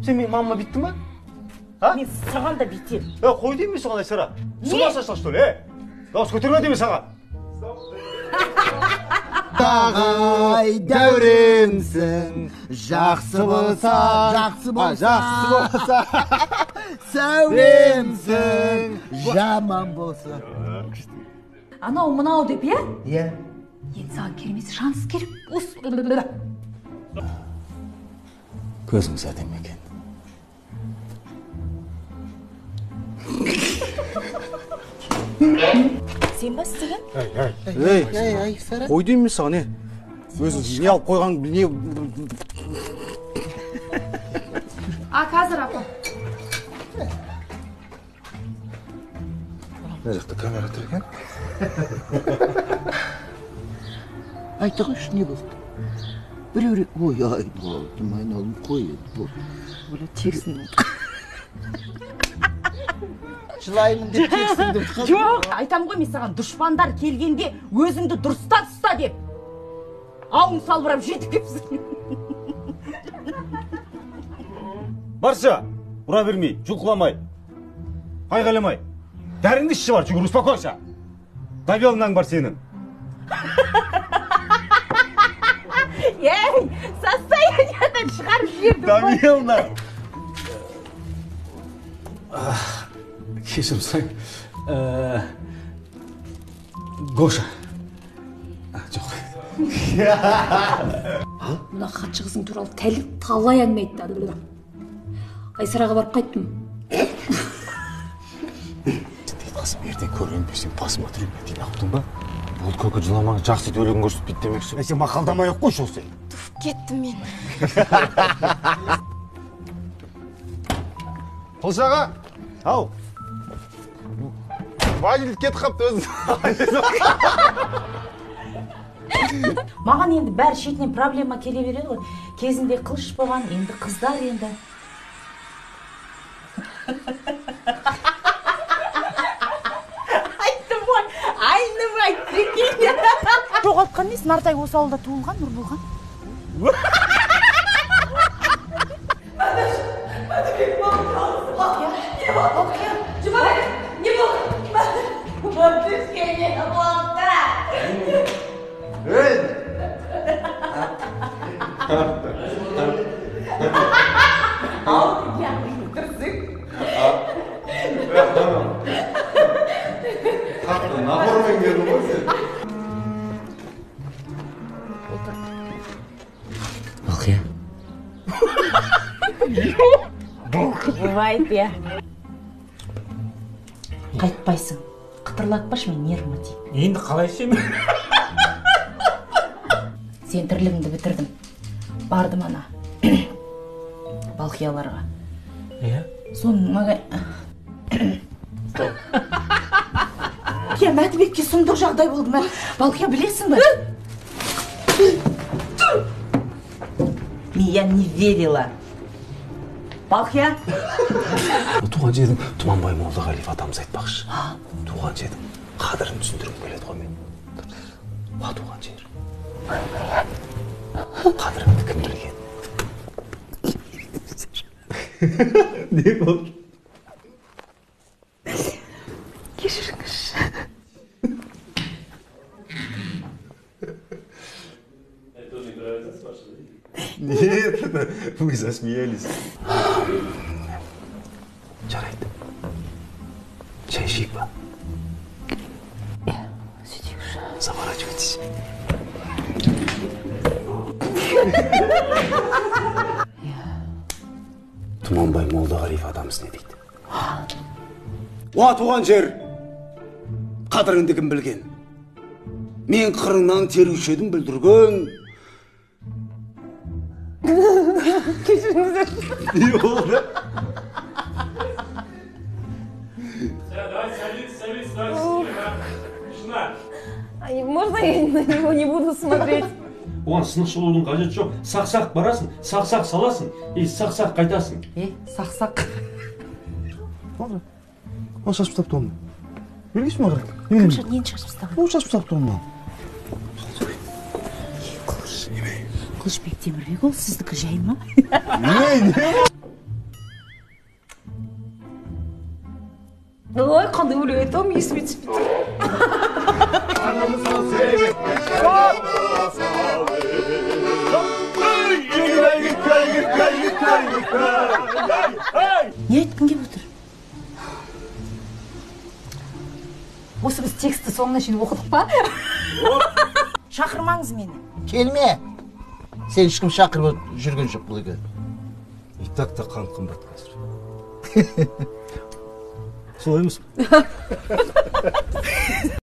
Сен менің мамама бүйттің ба? А? Мен саған да бүйтемін. Қой деймін мен саған, Айсара. С ума сошла, что ли, э? Дауыс көтерме деймін саған. Тағай дәуренсің, жақсы болса, жақсы болса, жақсы болса, сәулемсің, жаман болса. Анау мынау деп, иә? Иә. Енді саған керемет шанс керек. Көзіңіз әдемі екен. Сен ба істеген? Ей, қой деймін мен саған, е. Өзің не алып қойған, не... А, қазір апа. Мына жақта камера тұр екен. Айта қойшы, не болды? Біреу... Ой, ай, болды, айналым, қой енді, болды. Оля, тегісін болды. Жылаймын деп тексіңді ұмытып. Жоқ, айтам ғой мен саған, дұшпандар келгенде өзіңді дұрыстап ұста деп. Ауың салбырап жетіп кепсің. Барша, ұра бермей, жұлқыламай, айғайламай. Дәріңді ішші бар, жүгір, успокойся. Давелнаң бар сенің. Ей, состояниядан шығарып жібердім ғой. Давелна. Кешірім сұраймын. Гоша. Жоқ. Мына хатшы қызың туралы талай әңгіме айтты. Айсараға барып қайттым. Қасым, ертең көрген берсем, посмотри, дейін ақтың ба? Бұл көкі жыламаң жақсы өлігін көрсетпейді демекші. Сен мақалдамай ақ қойшы ол сен. Туф, кеттім мен. Қылыш аға. Ау. Водитель кетіп қапты өзі. Маған енді бәрі шетінен проблема келе береді ғой. Кезінде қылыш болған, енді қыздар енді. Айттым ғой, айным айтты екен. Жоғалтқан емес, Нартай осы ауылда туылған, Нұрболған. Балқия. Бывает, иә. Қайтпайсың. Қытырлатпашы мен нервыма тиіп. Енді қалай ішемін? Сен тірлігіңді бітірдім. Бардым ана Балқияларға. Иә? Соның маған... Балқия, Мәтібекке сұмдық жағдай болды ма? Балқия, білесің бе? Я не верила. Балқия? Туған жердің Тұманбай Молдағалиев атамыз айтпақшы. Туған жердің қадірін түсіндіргім келеді ғой мен. Уа, туған жер. Қадіріңді кім білген? Не болды? Кешіріңізші. Нет, вы засмеялись. Жарайды. Чай ішейік па? Иә, сөйтейікші. Заворачивайтесь. Тұманбай Молдағалиев атамыз не дейді? Уа, туған жер, қадіріңді кім білген? Мен қырыңнан теруші едім бүлдірген. Кешіріңіздер. Не болды? Давайте садитесь, садитесь, давайте сидим, а? Тишина. Можно я на него не буду смотреть? Оған сынықшы болудың қажеті жоқ. Сақ-сақ барасың, сақ-сақ саласың, и сақ-сақ қайтасың. Е, сақ-сақ. Болды. Оны шашып тастапты оны. Білгейсің ба? Кім нені шашып тастаған? Оны шашып тастапты оны. Қылыш. Қылышбек Темірбекұлы, сіздікі жай ма? Не? Ой, қандай өлең айтамын, есіме түспей тұр. Не айтқың келіп отыр? Осы біз текстті соңына шейін оқыдық па? Шақырмаңыз мені. Келме. Сен ешкім шақырып жүрген жоқ бұл үйге. И так та қант қымбат қазір. Солай емес пе?